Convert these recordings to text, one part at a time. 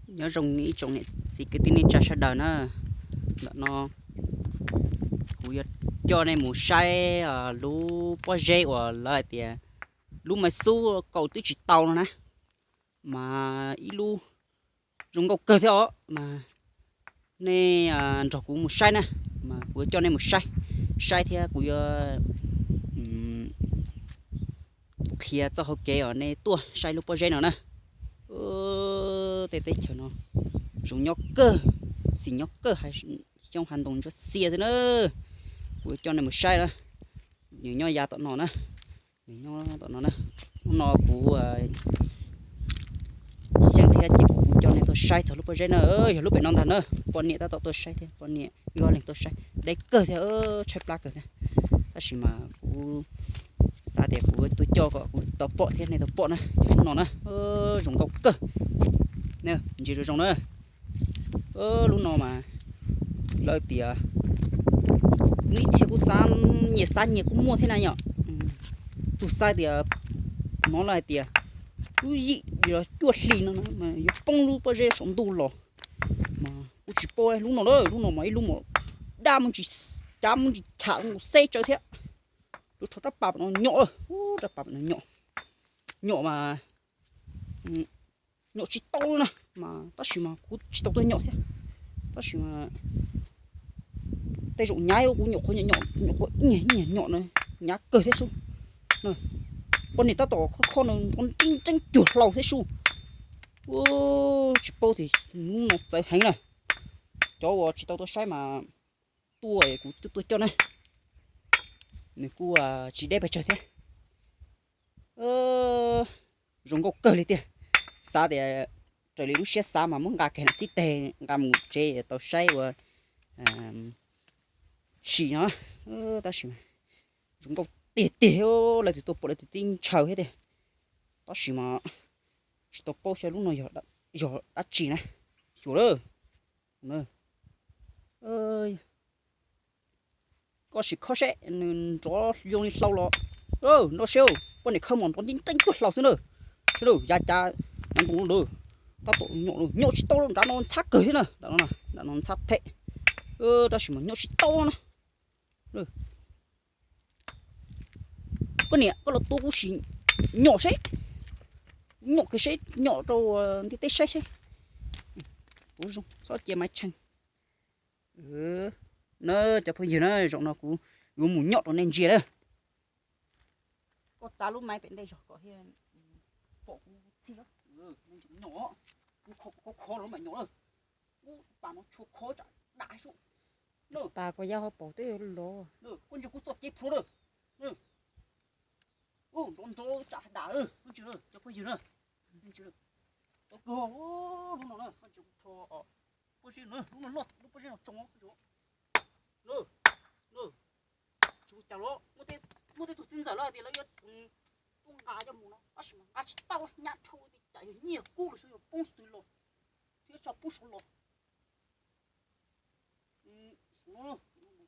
Nyob zoo ib tsoom niam txiv kwv tij neej tsa sawv daws na. Ntawm no kuv yuav coj nej mus saib lub pob zeb uas lawv hais tias lub maiv xub kaum twb tsis tau no na, mas ib lub zoo nkauj kawg thiab os. Mas nej nrog kuv mus saib na, mas kuv yuav coj nej mus saib, saib thiab kuv yuav qhia txoj hauv kev uas nej tuaj saib lub pob zeb no na. Tej teb chaws no zoo nyob kawg, xis nyob kawg, xyoob hav ntoo ntsuab xiab xwb na. Kuv yuav coj nej mus saib na. Nws nyob yav tom no na, nws nyob tom no na. Hnub no kuv xyeej thiab ces kuv coj nej tuaj saib txog lub pob zeb na, yog lub pem no ntag na. Poj niam tab tom tuaj saib thiab, poj niam ib ob leeg tuaj saib, deb kawg thiab, tshaib plab kawg na. Tab sis mas kuv xav tias kuv tuaj coj kom kuv tau pom thiab nej tau pom na, yog lub no na, zoo nkauj kawg. Ntsia zoo zoo na. Lub no mas lawv tias ib txhia kuj xav, nyias xav nyias kuj muaj thiab na yom. Tus xav tias, hnov lawv hais tias lub yim cuaj hli no mas yuav poob lub pob zeb saum ntuj los, mas kuj tsis paub lub no lawm. Lub no mas ib lub mas daj muaj ntsis, cav muaj ntsis cham nkaus xeb tsawv thiab. Lub tsho rab pas no nyom, rab pas no nyom, nyom mas nyom tsis tau na, mas tab sis mas kuv tsis tau tuaj nyom thiab. Tab sis mas tej zaum hnyav kuv nyom qhuav nyom, nyom qhuav ib nyuag nyom na, hnyav kawg thiab sub. Poj niam tab tom khob khob no nrov nreeb nreeb cuag hlau thiab sub. Tsis paub tias hnub no txawv heev na. Cov uas tsis tau tuaj saib mas tuaj kuv tuaj coj na. Nws kuj tsis deb pes tsawg thiab. Zoo nkauj kawg li tiag. Xav tias raws li lub siab xav mas muab nqa kiag xib teg nqa mus tsev tau saib ua si no. Tab sis zoo nkauj tiag tiag, lawv twb tuaj pom lawv twb tib ntshaw thiab tiag. Tab sis mas tsis tau paub xyov lub no yog dab tsi na. Xyuas lawm. Koj sim khob seb nws nrov zoo li hlau los. Nrov seb, poj niam khawb mos nrov nreeb nreeb cuag hlau xwb na. Seb lawm, yav cav ntoo lawm. Tab tom nyom, nyom tsis tau, nram no ntxhab kawg thiab na, nram no ntxhab them. Tab sis mas nyom tsis tau na. Koj niam, koj los tuav kuv sim nyom seb. Kuv nyom kiag seb, nyom rau ntiaj teb saib seb. Kuv zoo txhob cia Maiv Tsheej. Na, cov phooj ywg na, zaum no kuv yuav mus nyom rau nej ntsia na. Koj txav lub maiv pem ntej zog kom thiaj pom kuv txij. Nyom, kuv khov khov los mam nyom na. Ub, pas no tshuav khov tsam dam sub. Tas koj yab hauv paus twb los. Koj ntsia kuv txoj cev plhuav na. Nrov nrov tsam dam, cov phooj ywg na. Tau kawg, lub no na, pob zeb no, lub no loj, lub pob zeb no tsoo. Tsis ua cas los, muaj tej tug txiv ntxawm lawv tias lawv yuav tuaj nqa coj mus no, tab sis mas nqa tsis tau, nyab dhau tias cas yog nyiaj kub los xyov yog poob xyov twg los, thiab tsis poob saud los.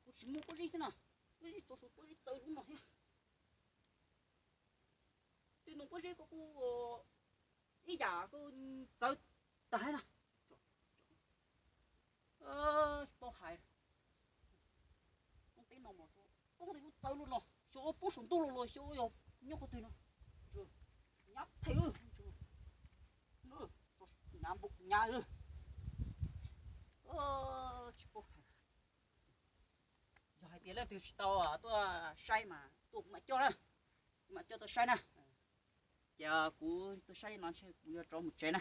Kuv tsis muaj pob zeb thiab na, pob zeb txawv, pob zeb txawv lub no thiab. Tej no pob zeb ko kuj ib yam ko txawv tag na. Tsis paub hais, poob teb no mas poob tej lub txawv lub no, xyov poob saum ntuj los los xyov yog nyob qhov twg no. Nyab them, nyab npaum nyab, tsis paub hais. Yog hais tias leej twg tsis tau tuaj saib mas tuaj kuv mam coj na, kuv mam coj tuaj saib na. Ces kuv tuaj saib no ntshe kuv yuav rov mus tsev na.